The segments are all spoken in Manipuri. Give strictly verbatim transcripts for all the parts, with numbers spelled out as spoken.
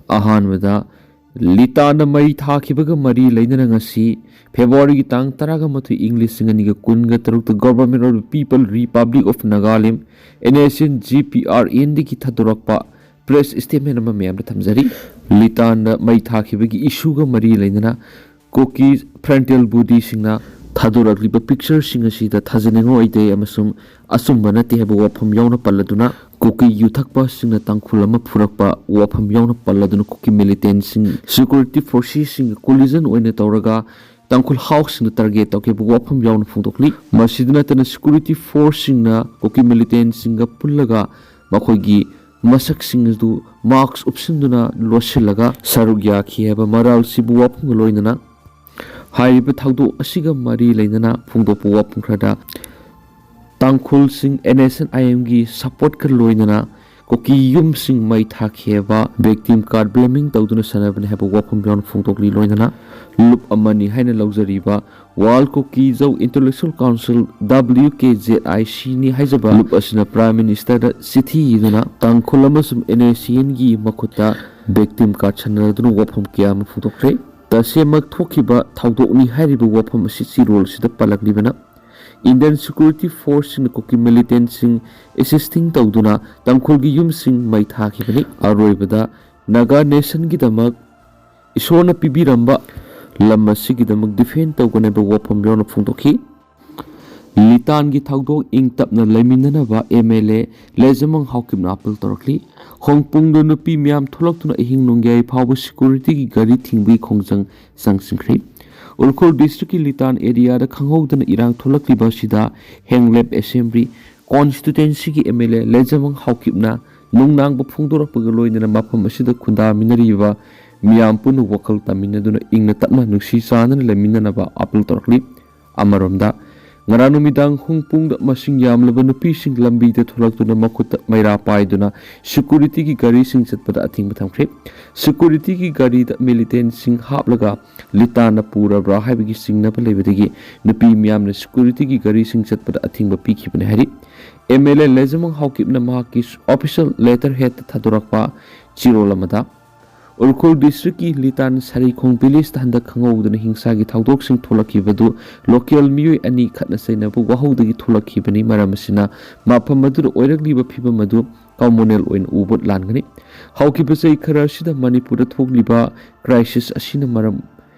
ꯑꯍꯥꯟꯕꯗ, ꯂꯤꯇꯥꯟꯗ ꯃꯩ ꯊꯥꯈꯤꯕꯒ ꯃꯔꯤ ꯂꯩꯅꯅ ꯉꯁꯤ, ꯐꯦꯕ꯭ꯔꯨꯋꯥꯔꯤꯒꯤ ꯇꯥꯡ ꯇꯔꯥꯒ ꯃꯥꯊꯣꯏ, ꯏꯪ ꯂꯤꯁꯤꯡ ꯑꯅꯤꯒ ꯀꯨꯟꯒ ꯇꯔꯨꯛꯇ Government of the People Republic of Nagaland, N S N G P R N ꯗꯒꯤ ꯊꯥꯗꯣꯔꯛꯄ press statement ꯑꯃ ꯃꯌꯥꯝꯗ ꯊꯝꯖꯔꯤ꯫ ꯂꯤꯇꯥꯟꯗ ꯃꯩ ꯊꯥꯈꯤꯕꯒꯤ ꯏꯁꯨꯒ ꯃꯔꯤ ꯂꯩꯅꯅ ꯀꯨꯀꯤ ꯐ꯭ꯔꯟꯇꯦꯜ ꯕꯣꯗꯤꯁꯤꯡꯅ ꯊꯥꯗꯣꯔꯛꯂꯤꯕ ꯄꯤꯛꯆꯔꯁꯤꯡ ꯑꯁꯤꯗ ꯊꯥꯖꯅꯤꯡꯉꯥꯏ ꯑꯣꯏꯗꯦ ꯑꯃꯁꯨꯡ ꯑꯆꯨꯝꯕ ꯅꯠꯇꯦ ꯍꯥꯏꯕ ꯋꯥꯐꯝ ꯌꯥꯎꯅ ꯄꯜꯂꯗꯨꯅ, ꯀꯨꯀꯤ ꯌꯨ ꯊꯛꯄꯁꯤꯡꯅ ꯇꯥꯡꯈꯨꯜ ꯑꯃ ꯐꯨꯔꯛꯄ ꯋꯥꯐꯝ ꯌꯥꯎꯅ ꯄꯜꯂꯗꯨꯅ, ꯀꯨꯀꯤ ꯃꯤꯂꯤꯇꯦꯟꯁꯤꯡ ꯁꯦꯀ꯭ꯌꯨꯔꯤꯇꯤ ꯐꯣꯔꯁꯦꯁꯁꯤꯡꯒ ꯀꯣꯂꯤꯖꯟ ꯑꯣꯏꯅ ꯇꯧꯔꯒ ꯇꯥꯡꯈꯨꯜ ꯍꯥꯎꯁꯁꯤꯡꯗ ꯇꯥꯔꯒꯦꯠ ꯇꯧꯈꯤꯕ ꯋꯥꯐꯝ ꯌꯥꯎꯅ ꯐꯣꯡꯗꯣꯛꯂꯤ꯫ ꯃꯁꯤꯗ ꯅꯠꯇꯅ ꯁꯦꯀ꯭ꯌꯨꯔꯤꯇꯤ ꯐꯣꯔꯁꯁꯤꯡꯅ ꯀꯨꯀꯤ ꯃꯤꯂꯤꯇꯦꯟꯁꯤꯡꯒ ꯄꯨꯜꯂꯒ ꯃꯈꯣꯏꯒꯤ ꯃꯁꯛꯁꯤꯡ ꯑꯗꯨ ꯃꯥꯛꯁ ꯎꯞꯁꯤꯟꯗꯨꯅ ꯂꯣꯠꯁꯤꯜꯂꯒ ꯁꯔꯨꯛ ꯌꯥꯈꯤ ꯍꯥꯏꯕ ꯃꯔꯥꯜꯁꯤꯕꯨ ꯋꯥꯐꯝꯒ ꯂꯣꯏꯅꯅ ꯍꯥꯏꯔꯤꯕ ꯊꯧꯗꯣꯛ ꯑꯁꯤꯒ ꯃꯔꯤ ꯂꯩꯅꯅ ꯐꯣꯡꯗꯣꯛꯄ ꯋꯥꯐꯝ ꯈꯔꯗ, ꯇꯥꯡꯈꯨꯜꯁꯤꯡ N S N I M ꯒꯤ ꯁꯄꯣꯔꯠꯀ ꯂꯣꯏꯅꯅ ꯀꯨꯀꯤ ꯌꯨꯝꯁꯤꯡ ꯃꯩ ꯊꯥꯈꯤ ꯍꯥꯏꯕ victim card blaming ꯇꯧꯗꯨꯅ ꯁꯥꯟꯅꯕꯅꯤ ꯍꯥꯏꯕ ꯋꯥꯐꯝ ꯌꯥꯎꯅ ꯐꯣꯡꯗꯣꯛꯂꯤ꯫ ꯂꯣꯏꯅꯅ ꯂꯨꯞ ꯑꯃꯅꯤ ꯍꯥꯏꯅ ꯂꯧꯖꯔꯤꯕ World Kuki Zo Intellectual Council, W K Z I C ꯅꯤ ꯍꯥꯏꯖꯕ ꯂꯨꯞ ꯑꯁꯤꯅ Prime Minister ꯗ ꯆꯤꯊꯤ ꯏꯗꯨꯅ ꯇꯥꯡꯈꯨꯜ ꯑꯃꯁꯨꯡ N S C N ꯒꯤ ꯃꯈꯨꯠꯇ victim card ꯁꯟꯅꯗꯨꯅ ꯋꯥꯐꯝ ꯀꯌꯥ ꯑꯃ ꯐꯣꯡꯗꯣꯛꯈ꯭ꯔꯦ꯫ ꯇꯁꯦꯡꯃꯛ ꯊꯣꯛꯈꯤꯕ ꯊꯧꯗꯣꯛꯅꯤ ꯍꯥꯏꯔꯤꯕ ꯋꯥꯐꯝ ꯑꯁꯤ ꯆꯤꯔꯣꯜ ꯑꯁꯤꯗ ꯄꯜꯂꯛꯂꯤꯕꯅ, Indian security force ꯁꯤꯡꯅ ꯀꯨꯀꯤ ꯃꯤꯂꯤꯇꯦꯟꯁꯤꯡ assisting ꯇꯧꯗꯨꯅ ꯇꯥꯡꯈꯨꯜꯒꯤ ꯌꯨꯝꯁꯤꯡ ꯃꯩ ꯊꯥꯈꯤꯕꯅꯤ꯫ ꯑꯔꯣꯏꯕꯗ, ꯅꯥꯒꯥ ꯅꯦꯁꯟꯒꯤꯗꯃꯛ ꯏꯁꯣꯔꯅ ꯄꯤꯕꯤꯔꯝꯕ ꯂꯝ ꯑꯁꯤꯒꯤꯗꯃꯛ ꯗꯤꯐꯦꯟ ꯇꯧꯒꯅꯤ ꯍꯥꯏꯕ ꯋꯥꯐꯝ ꯌꯥꯎꯅ ꯐꯣꯡꯗꯣꯛꯈꯤ꯫ ꯂꯤꯇꯥꯟꯒꯤ ꯊꯧꯗꯣꯛ ꯏꯪ ꯇꯞꯅ ꯂꯩꯃꯤꯟꯅꯅꯕ M L A ꯂꯦꯖꯃꯪ ꯍꯥꯎꯀꯤꯞꯅ ꯑꯥꯄꯤꯜ ꯇꯧꯔꯛꯂꯤ꯫ ꯍꯣꯡꯄꯨꯡꯗ ꯅꯨꯄꯤ ꯃꯤꯌꯥꯝ ꯊꯣꯛꯂꯛꯇꯨꯅ ꯑꯍꯤꯡ ꯅꯣꯡꯌꯥꯏ ꯐꯥꯎꯕ ꯁꯦꯀ꯭ꯌꯨꯔꯤꯇꯤꯒꯤ ꯒꯥꯔꯤ ꯊꯤꯡꯕꯒꯤ ꯈꯣꯡꯖꯪ ꯆꯪꯁꯤꯟꯈ꯭ꯔꯦ꯫ ꯎꯈ꯭ꯔꯨꯜ ꯗꯤꯁꯇ꯭ꯔꯤꯛꯀꯤ ꯂꯤꯇꯥꯟ ꯑꯦꯔꯤꯌꯥꯗ ꯈꯪꯍꯧꯗꯅ ꯏꯔꯥꯡ ꯊꯣꯛꯂꯛꯂꯤꯕ ꯑꯁꯤꯗ ꯍꯦꯡꯂꯦꯞ ꯑꯦꯁꯦꯝꯕ꯭ꯂꯤ ꯀꯣꯟꯁꯇꯤꯇ꯭ꯋꯦꯟꯁꯤꯒꯤ M L A ꯂꯦꯖꯃꯪ ꯍꯥꯎꯀꯤꯞꯅ ꯅꯨꯡꯅꯥꯡꯕ ꯐꯣꯡꯗꯣꯔꯛꯄꯒ ꯂꯣꯏꯅꯅ ꯃꯐꯝ ꯑꯁꯤꯗ ꯈꯨꯟꯗꯥꯃꯤꯟꯅꯔꯤꯕ ꯃꯤꯌꯥꯝ ꯄꯨꯟꯅ ꯋꯥꯈꯜ ꯇꯥꯃꯤꯟꯅꯗꯨꯅ ꯏꯪꯅ ꯇꯞꯅ ꯅꯨꯡꯁꯤ ꯆꯥꯟꯅꯅ ꯂꯩꯃꯤꯟꯅꯅꯕ ꯑꯥꯄꯤꯜ ꯇꯧꯔꯛꯂꯤ꯫ ꯑꯃꯔꯣꯝꯗ, ꯉꯔꯥꯡ ꯅꯨꯃꯤꯗꯥꯡ ꯍꯣꯡꯄꯨꯡꯗ ꯃꯁꯤꯡ ꯌꯥꯝꯂꯕ ꯅꯨꯄꯤꯁꯤꯡ ꯂꯝꯕꯤꯗ ꯊꯣꯛꯂꯛꯇꯨꯅ ꯃꯈꯨꯠꯇ ꯃꯩꯔꯥ ꯄꯥꯏꯗꯨꯅ ꯁꯦꯀ꯭ꯌꯨꯔꯤꯇꯤꯒꯤ ꯒꯥꯔꯤꯁꯤꯡ ꯆꯠꯄꯗ ꯑꯊꯤꯡꯕ ꯊꯝꯈ꯭ꯔꯦ꯫ ꯁꯦꯀ꯭ꯌꯨꯔꯤꯇꯤꯒꯤ ꯒꯥꯔꯤꯗ ꯃꯤꯂꯤꯇꯦꯟꯁꯤꯡ ꯍꯥꯞꯂꯒ ꯂꯤꯇꯥꯟꯅ ꯄꯨꯔꯕ꯭ꯔꯥ ꯍꯥꯏꯕꯒꯤ ꯆꯤꯡꯅꯕ ꯂꯩꯕꯗꯒꯤ ꯅꯨꯄꯤ ꯃꯤꯌꯥꯝꯅ ꯁꯦꯀ꯭ꯌꯨꯔꯤꯇꯤꯒꯤ ꯒꯥꯔꯤꯁꯤꯡ ꯆꯠꯄꯗ ꯑꯊꯤꯡꯕ ꯄꯤꯈꯤꯕꯅꯤ ꯍꯥꯏꯔꯤ꯫ M L A ꯂꯦꯖꯃꯪ ꯍꯥꯎꯀꯤꯞꯅ ꯃꯍꯥꯛꯀꯤ official letterhead ꯊꯥꯗꯣꯔꯛꯄ ꯆꯤꯔꯣꯜ ꯑꯃꯗ, ꯎꯈ꯭ꯔꯨꯜ ꯗꯤꯁꯇ꯭ꯔꯤꯛꯀꯤ ꯂꯤꯇꯥꯟ ꯁꯔꯤꯈꯣꯡ ꯚꯤꯂꯦꯖꯇ ꯍꯟꯗꯛ ꯈꯪꯍꯧꯗꯅ ꯍꯤꯡꯁꯥꯒꯤ ꯊꯧꯗꯣꯛꯁꯤꯡ ꯊꯣꯛꯂꯛꯈꯤꯕꯗꯨ ꯂꯣꯀꯦꯜ ꯃꯤꯑꯣꯏ ꯑꯅꯤ ꯈꯠꯅ ꯆꯩꯅꯕ ꯋꯥꯍꯧꯗꯒꯤ ꯊꯣꯛꯂꯛꯈꯤꯕꯅꯤ꯫ ꯃꯔꯝ ꯑꯁꯤꯅ ꯃꯐꯝ ꯑꯗꯨꯗ ꯑꯣꯏꯔꯛꯂꯤꯕ ꯐꯤꯕꯝ ꯑꯗꯨ ꯀꯃꯨꯅꯦꯜ ꯑꯣꯏꯅ ꯎꯕ ꯂꯥꯟꯒꯅꯤ꯫ ꯍꯧꯈꯤꯕ ꯆꯍꯤ ꯈꯔ ꯑꯁꯤꯗ ꯃꯅꯤꯄꯨꯔꯗ ꯊꯣꯛꯂꯤꯕ ꯀ꯭ꯔꯥꯏꯁꯤꯁ ꯑꯁꯤꯅ ꯃꯔꯝ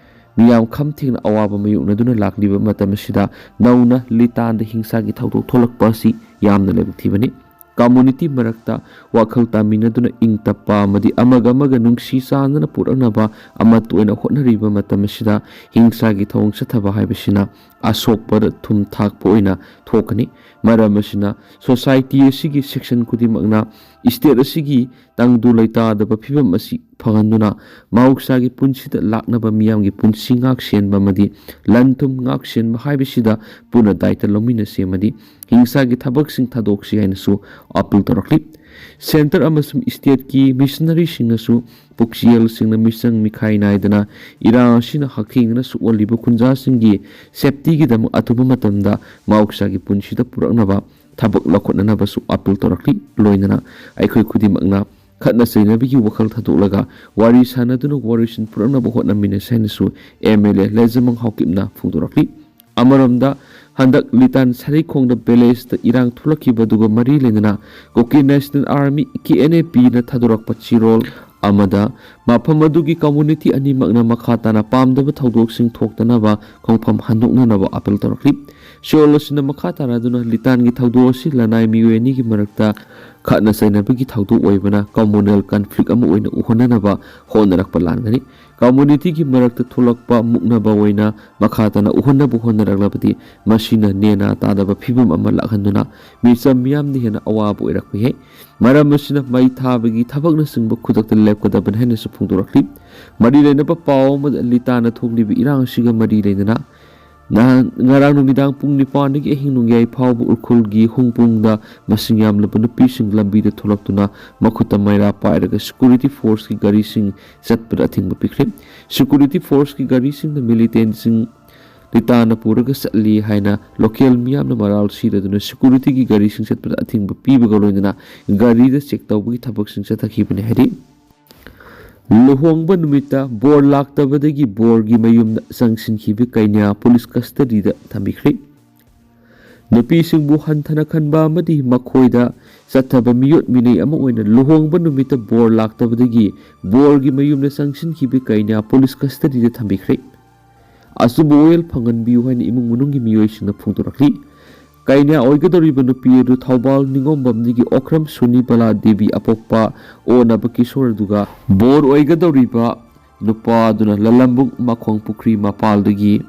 ꯃꯤꯌꯥꯝ ꯈꯝ ꯊꯦꯡꯅ ꯑꯋꯥꯕ ꯃꯥꯌꯣꯛꯅꯗꯨꯅ ꯂꯥꯛꯂꯤꯕ ꯃꯇꯝ ꯑꯁꯤꯗ ꯅꯧꯅ ꯂꯤꯇꯥꯟꯗ ꯍꯤꯡꯁꯥꯒꯤ ꯊꯧꯗꯣꯛ ꯊꯣꯛꯂꯛꯄ ꯑꯁꯤ ꯌꯥꯝꯅ ꯂꯥꯏꯕꯛ ꯊꯤꯕꯅꯤ꯫ ꯀꯝꯃꯨꯅꯤꯇꯤ ꯃꯔꯛꯇ ꯋꯥꯈꯜ ꯇꯥꯃꯤꯟꯅꯗꯨꯅ ꯏꯪ ꯇꯞꯄ ꯑꯃꯗꯤ ꯑꯃꯒ ꯑꯃꯒ ꯅꯨꯡꯁꯤ ꯆꯥꯟꯅꯅ ꯄꯨꯔꯛꯅꯕ ꯑꯃꯠꯇ ꯑꯣꯏꯅ ꯍꯣꯠꯅꯔꯤꯕ ꯃꯇꯝ ꯑꯁꯤꯗ ꯍꯤꯡꯁꯥꯒꯤ ꯊꯧꯑꯣꯡ ꯆꯠꯊꯕ ꯍꯥꯏꯕꯁꯤꯅ ꯑꯁꯣꯛꯄꯗ ꯊꯨꯝ ꯊꯥꯛꯄ ꯑꯣꯏꯅ ꯊꯣꯛꯀꯅꯤ꯫ ꯃꯔꯝ ꯑꯁꯤꯅ ꯁꯣꯁꯥꯏꯇꯤ ꯑꯁꯤꯒꯤ ꯁꯦꯛꯁꯟ ꯈꯨꯗꯤꯡꯃꯛꯅ ꯁ꯭ꯇꯦꯠ ꯑꯁꯤꯒꯤ ꯇꯪꯗꯨ ꯂꯩꯇꯥꯗꯕ ꯐꯤꯕꯝ ꯑꯁꯤ ꯐꯍꯟꯗꯨꯅ ꯃꯍꯧꯁꯥꯒꯤ ꯄꯨꯟꯁꯤꯗ ꯂꯥꯛꯅꯕ ꯃꯤꯌꯥꯝꯒꯤ ꯄꯨꯟꯁꯤ ꯉꯥꯛ ꯁꯦꯟꯕ ꯑꯃꯗꯤ ꯂꯟ ꯊꯨꯝ ꯉꯥꯛ ꯁꯦꯟꯕ ꯍꯥꯏꯕꯁꯤꯗ ꯄꯨꯟꯅ ꯗꯥꯏꯇ ꯂꯧꯃꯤꯟꯅꯁꯤ ꯑꯃꯗꯤ ꯍꯤꯡꯁꯥꯒꯤ ꯊꯕꯛꯁꯤꯡ ꯊꯥꯗꯣꯛꯁꯤ ꯍꯥꯏꯅꯁꯨ ꯑꯥꯄꯤꯜ ꯇꯧꯔꯛꯂꯤ꯫ ꯁꯦꯟꯇꯔ ꯑꯃꯁꯨꯡ ꯁ꯭ꯇꯦꯠꯀꯤ ꯃꯤꯁꯅꯔꯤꯁꯤꯡꯅꯁꯨ ꯄꯨꯛꯆꯦꯜꯁꯤꯡꯅ ꯃꯤꯆꯪ ꯃꯤꯈꯥꯏ ꯅꯥꯏꯗꯅ ꯏꯔꯥꯡ ꯑꯁꯤꯅ ꯍꯛꯊꯦꯡꯅꯅ ꯁꯣꯛꯍꯜꯂꯤꯕ ꯈꯨꯟꯖꯥꯁꯤꯡꯒꯤ ꯁꯦꯞꯇꯤꯒꯤꯗꯃꯛ ꯑꯊꯨꯕ ꯃꯇꯝꯗ ꯃꯍꯧꯁꯥꯒꯤ ꯄꯨꯟꯁꯤꯗ ꯄꯨꯔꯛꯅꯕ ꯊꯕꯛ ꯂꯧꯈꯠꯅꯅꯕꯁꯨ ꯑꯥꯄꯤꯜ ꯇꯧꯔꯛꯂꯤ꯫ ꯂꯣꯏꯅꯅ ꯑꯩꯈꯣꯏ ꯈꯨꯗꯤꯡꯃꯛꯅ ꯈꯠꯅ ꯆꯩꯅꯕꯒꯤ ꯋꯥꯈꯜ ꯊꯥꯗꯣꯛꯂꯒ ꯋꯥꯔꯤ ꯁꯥꯟꯅꯗꯨꯅ ꯋꯥꯔꯣꯏꯁꯤꯟ ꯄꯨꯔꯛꯅꯕ ꯍꯣꯠꯅꯃꯤꯟꯅꯁꯤ ꯍꯥꯏꯅꯁꯨ ꯑꯦꯝ ꯑꯦꯜ ꯑꯦ ꯂꯩꯖꯃꯪ ꯍꯥꯎꯀꯤꯞꯅ ꯐꯣꯡꯗꯣꯔꯛꯂꯤ꯫ ꯑꯃꯔꯣꯝꯗ, ꯍꯟꯗꯛ ꯂꯤꯇꯥꯟ ꯁꯔꯤꯈꯣꯡꯗ ꯚꯤꯂꯦꯖꯇ ꯏꯔꯥꯡ ꯊꯣꯛꯂꯛꯈꯤꯕ ꯑꯗꯨꯒ ꯃꯔꯤ ꯂꯩꯅꯅ Kuki national army, K N A ꯄꯤꯅ ꯊꯥꯗꯣꯔꯛꯄ ꯆꯦꯔꯣꯜ ꯑꯃꯗ ꯃꯐꯝ ꯑꯗꯨꯒꯤ ꯀꯝꯃꯨꯅꯤꯇꯤ ꯑꯅꯤꯃꯛꯅ ꯃꯈꯥ ꯇꯥꯅ ꯄꯥꯝꯗꯕ ꯊꯧꯗꯣꯛꯁꯤꯡ ꯊꯣꯛꯇꯅꯕ ꯈꯣꯡꯐꯝ ꯍꯟꯗꯣꯛꯅꯅꯕ ꯑꯥꯄꯤꯜ ꯇꯧꯔꯛꯂꯤ꯫ ꯆꯦꯔꯣꯜ ꯑꯁꯤꯅ ꯃꯈꯥ ꯇꯥꯔꯗꯨꯅ ꯂꯤꯇꯥꯟꯒꯤ ꯊꯧꯗꯣꯛ ꯑꯁꯤ ꯂꯅꯥꯏ ꯃꯤꯑꯣꯏ ꯑꯅꯤꯒꯤ ꯃꯔꯛꯇ ꯈꯠꯅ ꯆꯩꯅꯕꯒꯤ ꯊꯧꯗꯣꯛ ꯑꯣꯏꯕꯅ ꯀꯝꯃꯨꯅꯦꯜ ꯀꯟꯐ꯭ꯂꯤꯛ ꯑꯃ ꯑꯣꯏꯅ ꯎꯍꯟꯅꯅꯕ ꯍꯣꯠꯅꯔꯛꯄ ꯂꯥꯟꯒꯅꯤ꯫ ꯀꯝꯃꯨꯅꯤꯇꯤꯒꯤ ꯃꯔꯛꯇ ꯊꯣꯛꯂꯛꯄ ꯃꯨꯛꯅꯕ ꯑꯣꯏꯅ ꯃꯈꯥ ꯇꯥꯅ ꯎꯍꯟꯅꯕ ꯍꯣꯠꯅꯔꯛꯂꯕꯗꯤ ꯃꯁꯤꯅ ꯅꯦꯅꯥ ꯇꯥꯗꯕ ꯐꯤꯕꯝ ꯑꯃ ꯂꯥꯛꯍꯟꯗꯨꯅ ꯃꯤꯆꯝ ꯃꯤꯌꯥꯝꯗ ꯍꯦꯟꯅ ꯑꯋꯥꯕ ꯑꯣꯏꯔꯛꯄ ꯌꯥꯏ꯫ ꯃꯔꯝ ꯑꯁꯤꯅ ꯃꯩ ꯊꯥꯕꯒꯤ ꯊꯕꯛꯅꯆꯤꯡꯕ ꯈꯨꯗꯛꯇ ꯂꯦꯞꯀꯗꯕꯅꯤ ꯍꯥꯏꯅꯁꯨ ꯐꯣꯡꯗꯣꯔꯛꯂꯤ꯫ ꯃꯔꯤ ꯂꯩꯅꯕ ꯄꯥꯎ ꯑꯃꯗ ꯂꯤꯇꯥꯟꯗ ꯊꯣꯛꯂꯤꯕ ꯏꯔꯥꯡ ꯑꯁꯤꯒ ꯃꯔꯤ ꯂꯩꯅꯅ ꯅꯍꯥꯟ, ꯉꯔꯥꯡ ꯅꯨꯃꯤꯗꯥꯡ ꯄꯨꯡ ꯅꯤꯄꯥꯟꯗꯒꯤ ꯑꯍꯤꯡ ꯅꯣꯡꯌꯥꯏ ꯐꯥꯎꯕ ꯎꯈ꯭ꯔꯨꯜꯒꯤ ꯍꯨꯡꯄꯨꯡꯗ ꯃꯁꯤꯡ ꯌꯥꯝꯂꯕ ꯅꯨꯄꯤꯁꯤꯡ ꯂꯝꯕꯤꯗ ꯊꯣꯛꯂꯛꯇꯨꯅ ꯃꯈꯨꯠꯇ ꯃꯩꯔꯥ ꯄꯥꯏꯔꯒ ꯁꯦꯀ꯭ꯌꯨꯔꯤꯇꯤ ꯐꯣꯔꯁꯀꯤ ꯒꯥꯔꯤꯁꯤꯡ ꯆꯠꯄꯗ ꯑꯊꯤꯡꯕ ꯄꯤꯈ꯭ꯔꯦ꯫ ꯁꯦꯀ꯭ꯌꯨꯔꯤꯇꯤ ꯐꯣꯔꯁꯀꯤ ꯒꯥꯔꯤꯁꯤꯡꯅ ꯃꯤꯂꯤꯇꯦꯟꯁꯤꯡ ꯂꯤꯇꯥꯟꯗ ꯄꯨꯔꯒ ꯆꯠꯂꯤ ꯍꯥꯏꯅ ꯂꯣꯀꯦꯜ ꯃꯤꯌꯥꯝꯅ ꯃꯔꯥꯜ ꯁꯤꯔꯗꯨꯅ ꯁꯦꯀ꯭ꯌꯨꯔꯤꯇꯤꯒꯤ ꯒꯥꯔꯤꯁꯤꯡ ꯆꯠꯄꯗ ꯑꯊꯤꯡꯕ ꯄꯤꯕꯒ ꯂꯣꯏꯅꯅ ꯒꯥꯔꯤꯗ ꯆꯦꯛ ꯇꯧꯕꯒꯤ ꯊꯕꯛꯁꯤꯡ ꯆꯠꯊꯈꯤꯕꯅꯤ ꯍꯥꯏꯔꯤ꯫ ꯂꯨꯍꯣꯡꯕ ꯅꯨꯃꯤꯠꯇ ꯕꯣꯔ ꯂꯥꯛꯇꯕꯗꯒꯤ ꯕꯣꯔꯒꯤ ꯃꯌꯨꯝꯗ ꯆꯪꯁꯤꯟꯈꯤꯕ ꯀꯩꯅ꯭ꯌꯥ ꯄꯨꯂꯤꯁ ꯀꯁꯇꯗꯤꯗ ꯊꯝꯕꯤꯈ꯭ꯔꯦ꯫ ꯅꯨꯄꯤꯁꯤꯡꯕꯨ ꯍꯟꯊꯅ ꯈꯟꯕ ꯑꯃꯗꯤ ꯃꯈꯣꯏꯗ ꯆꯠꯊꯕ ꯃꯤꯑꯣꯠ ꯃꯤꯅꯩ ꯑꯃ ꯑꯣꯏꯅ ꯂꯨꯍꯣꯡꯕ ꯅꯨꯃꯤꯠꯇ ꯕꯣꯔ ꯂꯥꯛꯇꯕꯗꯒꯤ ꯕꯣꯔꯒꯤ ꯃꯌꯨꯝꯗ ꯆꯪꯁꯤꯟꯈꯤꯕ ꯀꯩꯅ꯭ꯌꯥ ꯄꯨꯂꯤꯁ ꯀꯁꯇꯗꯤꯗ ꯊꯝꯕꯤꯈ꯭ꯔꯦ꯫ ꯑꯆꯨꯝꯕ ꯋꯥꯌꯦꯜ ꯐꯪꯍꯟꯕꯤꯌꯨ ꯍꯥꯏꯅ ꯏꯃꯨꯡ ꯃꯅꯨꯡꯒꯤ ꯃꯤꯑꯣꯏꯁꯤꯡꯅ ꯐꯣꯡꯗꯣꯔꯛꯂꯤ꯫ ꯀꯩꯅ꯭ꯌꯥ ꯑꯣꯏꯒꯗꯧꯔꯤꯕ ꯅꯨꯄꯤ ꯑꯗꯨ ꯊꯧꯕꯥꯜ ꯅꯤꯉꯣꯝꯕꯝꯗꯒꯤ ꯑꯣꯀ꯭ꯔꯝ ꯁꯨꯅꯤꯕꯂꯥ ꯗꯦꯕꯤ ꯑꯄꯣꯛꯄ ꯑꯣ ꯅꯕꯀꯤꯁꯣꯔ ꯑꯗꯨꯒ ꯕꯣꯔ ꯑꯣꯏꯒꯗꯧꯔꯤꯕ ꯅꯨꯄꯥ ꯑꯗꯨꯅ ꯂꯂꯝꯕꯨꯡ ꯃꯈꯣꯡ ꯄꯨꯈ꯭ꯔꯤ ꯃꯄꯥꯜꯗꯒꯤ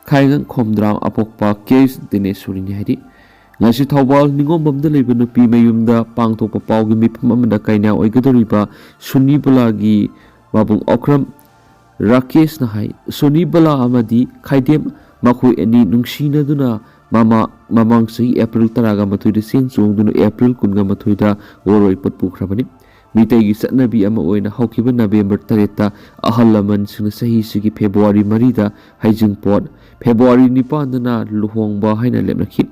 ꯈꯥꯏꯉꯪ ꯈꯣꯝꯗ꯭ꯔꯥꯝ ꯑꯄꯣꯛꯄ ꯀꯦ ꯑꯦꯁ ꯗꯤꯅꯦꯁꯣꯔꯤꯅꯤ ꯍꯥꯏꯔꯤ꯫ ꯉꯁꯤ ꯊꯧꯕꯥꯜ ꯅꯤꯉꯣꯝꯕꯝꯗ ꯂꯩꯕ ꯅꯨꯄꯤ ꯃꯌꯨꯝꯗ ꯄꯥꯡꯊꯣꯛꯄ ꯄꯥꯎꯒꯤ ꯃꯤꯐꯝ ꯑꯃꯗ ꯀꯩꯅ꯭ꯌꯥ ꯑꯣꯏꯒꯗꯧꯔꯤꯕ ꯁꯨꯅꯤꯕꯂꯥꯒꯤ ꯃꯕꯨꯡ ꯑꯣꯀ꯭ꯔꯝ ꯔꯥꯀꯦꯁꯅ ꯍꯥꯏ, ꯁꯨꯅꯤꯕꯂꯥ ꯑꯃꯗꯤ ꯈꯥꯏꯗꯦꯝ ꯃꯈꯣꯏ ꯑꯅꯤ ꯅꯨꯡꯁꯤꯅꯗꯨꯅ ꯃꯃꯥ-, ꯃꯃꯥꯡ ꯆꯍꯤ ꯑꯦꯄ꯭ꯔꯤꯜ ꯇꯔꯥꯒ ꯃꯥꯊꯣꯏꯗ ꯆꯦꯟ ꯆꯣꯡꯗꯨꯅ ꯑꯦꯄ꯭ꯔꯤꯜ ꯀꯨꯟꯒ ꯃꯥꯊꯣꯏꯗ ꯋꯥꯔꯣꯏ ꯄꯣꯠ ꯄꯨꯈ꯭ꯔꯕꯅꯤ꯫ ꯃꯤꯇꯩꯒꯤ ꯆꯠꯅꯕꯤ ꯑꯃ ꯑꯣꯏꯅ ꯍꯧꯈꯤꯕ ꯅꯕꯦꯝꯕꯔ ꯇꯔꯦꯠꯇ ꯑꯍꯜ ꯂꯃꯟꯁꯤꯡꯅ ꯆꯍꯤꯁꯤꯒꯤ ꯐꯦꯕ꯭ꯔꯨꯋꯥꯔꯤ ꯃꯔꯤꯗ ꯍꯩꯖꯤꯡꯄꯣꯠ, ꯐꯦꯕ꯭ꯔꯨꯋꯥꯔꯤ ꯅꯤꯄꯥꯟꯗꯅ ꯂꯨꯍꯣꯡꯕ ꯍꯥꯏꯅ ꯂꯦꯞꯅꯈꯤ꯫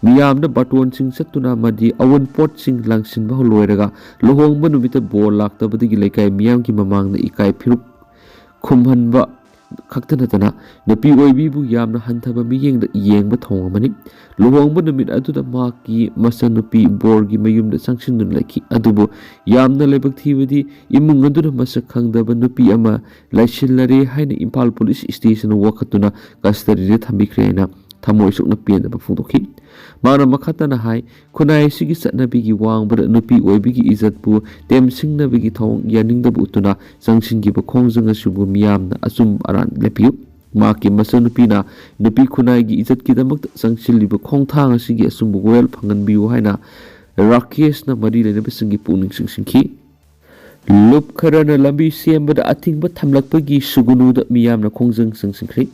ꯃꯤꯌꯥꯝꯗ ꯕꯥꯇꯣꯟꯁꯤꯡ ꯆꯠꯇꯨꯅ ꯑꯃꯗꯤ ꯑꯋꯨꯟꯄꯣꯠꯁꯤꯡ ꯂꯪꯁꯤꯟꯕ ꯂꯣꯏꯔꯒ ꯂꯨꯍꯣꯡꯕ ꯅꯨꯃꯤꯠꯇ ꯕꯣꯔ ꯂꯥꯛꯇꯕꯗꯒꯤ ꯂꯩꯀꯥꯏ ꯃꯤꯌꯥꯝꯒꯤ ꯃꯃꯥꯡꯗ ꯏꯀꯥꯏ ꯐꯤꯔꯨꯛ ꯈꯨꯝꯍꯟꯕ ꯈꯛꯇ ꯅꯠꯇꯅ ꯅꯨꯄꯤ ꯑꯣꯏꯕꯤꯕꯨ ꯌꯥꯝꯅ ꯍꯟꯊꯕ ꯃꯤꯠꯌꯦꯡꯗ ꯌꯦꯡꯕ ꯊꯧꯑꯣꯡ ꯑꯃꯅꯤ꯫ ꯂꯨꯍꯣꯡꯕ ꯅꯨꯃꯤꯠ ꯑꯗꯨꯗ ꯃꯍꯥꯛꯀꯤ ꯃꯆꯟꯅꯨꯄꯤ ꯕꯣꯔꯒꯤ ꯃꯌꯨꯝꯗ ꯆꯪꯁꯤꯟꯗꯨꯅ ꯂꯩꯈꯤ꯫ ꯑꯗꯨꯕꯨ ꯌꯥꯝꯅ ꯂꯥꯏꯕꯛ ꯊꯤꯕꯗꯤ ꯏꯃꯨꯡ ꯑꯗꯨꯅ ꯃꯁꯛ ꯈꯪꯗꯕ ꯅꯨꯄꯤ ꯑꯃ ꯂꯩꯁꯤꯜꯂꯔꯦ ꯍꯥꯏꯅ ꯏꯝꯐꯥꯜ ꯄꯨꯂꯤꯁ ꯁ꯭ꯇꯦꯁꯟꯗ ꯋꯥꯀꯠꯇꯨꯅ ꯀꯁꯇꯗꯤꯗ ꯊꯝꯕꯤꯈ꯭ꯔꯦ ꯍꯥꯏꯅ ꯊꯃꯣꯏ ꯁꯣꯛꯅ ꯄꯦꯟꯗꯕ ꯐꯣꯡꯗꯣꯛꯈꯤ꯫ ꯃꯍꯥꯛꯅ ꯃꯈꯥ ꯇꯥꯅ ꯍꯥꯏ, ꯈꯨꯟꯅꯥꯏ ꯑꯁꯤꯒꯤ ꯆꯠꯅꯕꯤꯒꯤ ꯋꯥꯡꯃꯗ ꯅꯨꯄꯤ ꯑꯣꯏꯕꯤꯒꯤ ꯏꯖꯠꯄꯨ ꯇꯦꯝꯁꯤꯡꯅꯕꯒꯤ ꯊꯧꯑꯣꯡ ꯌꯥꯅꯤꯡꯗꯕ ꯎꯠꯇꯨꯅ ꯆꯪꯁꯤꯟꯈꯤꯕ ꯈꯣꯡꯖꯪ ꯑꯁꯤꯕꯨ ꯃꯤꯌꯥꯝꯅ ꯑꯆꯨꯝ ꯑꯔꯥꯟ ꯂꯦꯞꯄꯤꯌꯨ꯫ ꯃꯍꯥꯛꯀꯤ ꯃꯆꯟꯅꯨꯄꯤꯅ ꯅꯨꯄꯤ ꯈꯨꯟꯅꯥꯏꯒꯤ ꯏꯖꯠꯀꯤꯗꯃꯛꯇ ꯆꯪꯁꯤꯜꯂꯤꯕ ꯈꯣꯡꯊꯥꯡ ꯑꯁꯤꯒꯤ ꯑꯆꯨꯝꯕ ꯋꯥꯌꯦꯜ ꯐꯪꯍꯟꯕꯤꯌꯨ ꯍꯥꯏꯅ ꯔꯥꯀꯦꯁꯅ ꯃꯔꯤ ꯂꯩꯅꯕꯁꯤꯡꯒꯤ ꯄꯨꯛꯅꯤꯡ ꯆꯤꯡꯁꯤꯟꯈꯤ꯫ ꯂꯨꯞ ꯈꯔꯅ ꯂꯝꯕꯤ ꯁꯦꯝꯕꯗ ꯑꯊꯤꯡꯕ ꯊꯝꯂꯛꯄꯒꯤ ꯁꯨꯒꯨꯅꯨꯗ ꯃꯤꯌꯥꯝꯅ ꯈꯣꯡꯖꯪ ꯆꯪꯁꯤꯟꯈ꯭ꯔꯦ꯫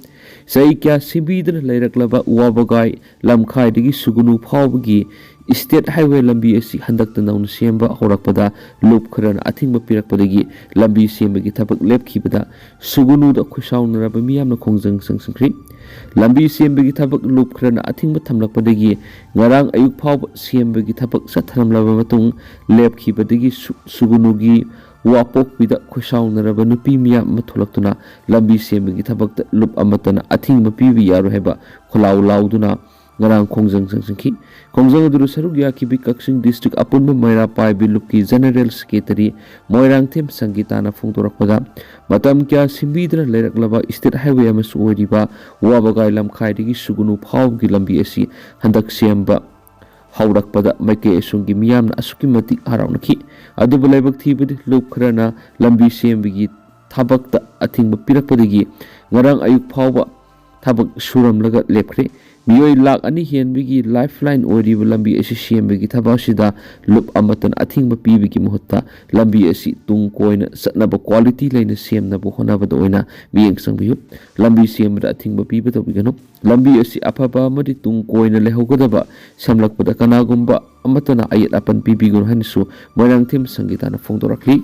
ꯆꯍꯤ ꯀꯌꯥ ꯁꯦꯝꯕꯤꯗꯅ ꯂꯩꯔꯛꯂꯕ ꯋꯥꯕꯒꯥꯏ ꯂꯝꯈꯥꯏꯗꯒꯤ ꯁꯨꯒꯨꯅꯨ ꯐꯥꯎꯕꯒꯤ ꯁ꯭ꯇꯦꯠ ꯍꯥꯏꯋꯦ ꯂꯝꯕꯤ ꯑꯁꯤ ꯍꯟꯗꯛꯇ ꯅꯧꯅ ꯁꯦꯝꯕ ꯍꯧꯔꯛꯄꯗ ꯂꯨꯞ ꯈꯔꯅ ꯑꯊꯤꯡꯕ ꯄꯤꯔꯛꯄꯗꯒꯤ ꯂꯝꯕꯤ ꯁꯦꯝꯕꯒꯤ ꯊꯕꯛ ꯂꯦꯞꯈꯤꯕꯗ ꯁꯨꯒꯨꯅꯨꯗ ꯈꯨꯠꯁꯥꯎꯅꯔꯕ ꯃꯤꯌꯥꯝꯅ ꯈꯣꯡꯖꯪ ꯆꯪꯁꯤꯟꯈ꯭ꯔꯦ꯫ ꯂꯝꯕꯤ ꯁꯦꯝꯕꯒꯤ ꯊꯕꯛ ꯂꯨꯞ ꯈꯔꯅ ꯑꯊꯤꯡꯕ ꯊꯝꯂꯛꯄꯗꯒꯤ ꯉꯔꯥꯡ ꯑꯌꯨꯛ ꯐꯥꯎꯕ ꯁꯦꯝꯕꯒꯤ ꯊꯕꯛ ꯆꯠꯊꯔꯝꯂꯕ ꯃꯇꯨꯡ ꯂꯦꯞꯈꯤꯕꯗꯒꯤ ꯁꯨ-, ꯁꯨꯒꯨꯅꯨꯒꯤ ꯋꯥꯄꯣꯛꯄꯤꯗ ꯈꯣꯏꯁꯥꯎꯅꯔꯕ ꯅꯨꯄꯤ ꯃꯤꯌꯥꯝ ꯑꯃ ꯊꯣꯛꯂꯛꯇꯨꯅ ꯂꯝꯕꯤ ꯁꯦꯝꯕꯒꯤ ꯊꯕꯛꯇ ꯂꯨꯞ ꯑꯃꯠꯇꯅ ꯑꯊꯤꯡꯕ ꯄꯤꯕ ꯌꯥꯔꯣꯏ ꯍꯥꯏꯕ ꯈꯣꯜꯂꯥꯎ ꯂꯥꯎꯗꯨꯅ ꯉꯔꯥꯡ ꯈꯣꯡꯖꯪ ꯆꯪꯁꯤꯟꯈꯤ꯫ ꯈꯣꯡꯖꯪ ꯑꯗꯨꯗ ꯁꯔꯨꯛ ꯌꯥꯈꯤꯕꯤ ꯀꯛꯆꯤꯡ ꯗꯤꯁꯇ꯭ꯔꯤꯛ ꯑꯄꯨꯟꯕ ꯃꯩꯔꯥ ꯄꯥꯏꯕꯤ ꯂꯨꯞꯀꯤ ꯖꯦꯅꯔꯦꯜ ꯁꯦꯀ꯭ꯔꯦꯇꯔꯤ ꯃꯣꯏꯔꯥꯡꯊꯦꯝ ꯁꯪꯒꯤꯇꯥꯅ ꯐꯣꯡꯗꯣꯔꯛꯄꯗ, ꯃꯇꯝ ꯀꯌꯥ ꯁꯤꯟꯕꯤꯗꯨꯅ ꯂꯩꯔꯛꯂꯕ ꯏꯁꯇꯦꯠ ꯍꯥꯏꯋꯦ ꯑꯃꯁꯨ ꯑꯣꯏꯔꯤꯕ ꯋꯥꯕꯒꯥꯏ ꯂꯝꯈꯥꯏꯗꯒꯤ ꯁꯨꯒꯨꯅꯨ ꯐꯥꯎꯕꯒꯤ ꯂꯝꯕꯤ ꯑꯁꯤ ꯍꯟꯗꯛ ꯁꯦꯝꯕ ꯍꯧꯔꯛꯄꯗ ꯃꯥꯏꯀꯩ ꯑꯁꯣꯝꯒꯤ ꯃꯤꯌꯥꯝꯅ ꯑꯁꯨꯛꯀꯤ ꯃꯇꯤꯛ ꯍꯔꯥꯎꯅꯈꯤ꯫ ꯑꯗꯨꯕꯨ ꯂꯥꯏꯕꯛ ꯊꯤꯕꯗꯤ ꯂꯨꯞ ꯈꯔꯅ ꯂꯝꯕꯤ ꯁꯦꯝꯕꯒꯤ ꯊꯕꯛꯇ ꯑꯊꯤꯡꯕ ꯄꯤꯔꯛꯄꯗꯒꯤ ꯉꯔꯥꯡ ꯑꯌꯨꯛ ꯐꯥꯎꯕ ꯊꯕꯛ ꯁꯨꯔꯝꯂꯒ ꯂꯦꯞꯈ꯭ꯔꯦ꯫ ꯃꯤꯑꯣꯏ ꯂꯥꯈ ꯑꯅꯤ ꯍꯦꯟꯕꯒꯤ ꯂꯥꯏꯐ ꯂꯥꯏꯟ ꯑꯣꯏꯔꯤꯕ ꯂꯝꯕꯤ ꯑꯁꯤ ꯁꯦꯝꯕꯒꯤ ꯊꯕꯛ ꯑꯁꯤꯗ ꯂꯨꯞ ꯑꯃꯠꯇꯅ ꯑꯊꯤꯡꯕ ꯄꯤꯕꯒꯤ ꯃꯍꯨꯠꯇ ꯂꯝꯕꯤ ꯑꯁꯤ ꯇꯨꯡ ꯀꯣꯏꯅ ꯆꯠꯅꯕ ꯀ꯭ꯋꯥꯂꯤꯇꯤ ꯂꯩꯅ ꯁꯦꯝꯅꯕ ꯍꯣꯠꯅꯕꯗ ꯑꯣꯏꯅ ꯃꯤꯠꯌꯦꯡ ꯆꯪꯕꯤꯌꯨ꯫ ꯂꯝꯕꯤ ꯁꯦꯝꯕꯗ ꯑꯊꯤꯡꯕ ꯄꯤꯕ ꯇꯧꯕꯤꯒꯅꯨ꯫ ꯂꯝꯕꯤ ꯑꯁꯤ ꯑꯐꯕ ꯑꯃꯗꯤ ꯇꯨꯡ ꯀꯣꯏꯅ ꯂꯩꯍꯧꯒꯗꯕ ꯁꯦꯝꯂꯛꯄꯗ ꯀꯅꯥꯒꯨꯝꯕ ꯑꯃꯠꯇꯅ ꯑꯌꯦꯠ ꯑꯄꯟ ꯄꯤꯕꯤꯒꯅꯨ ꯍꯥꯏꯅꯁꯨ ꯃꯣꯏꯔꯥꯡꯊꯦꯝ ꯁꯪꯒꯤꯇꯥꯅ ꯐꯣꯡꯗꯣꯔꯛꯂꯤ꯫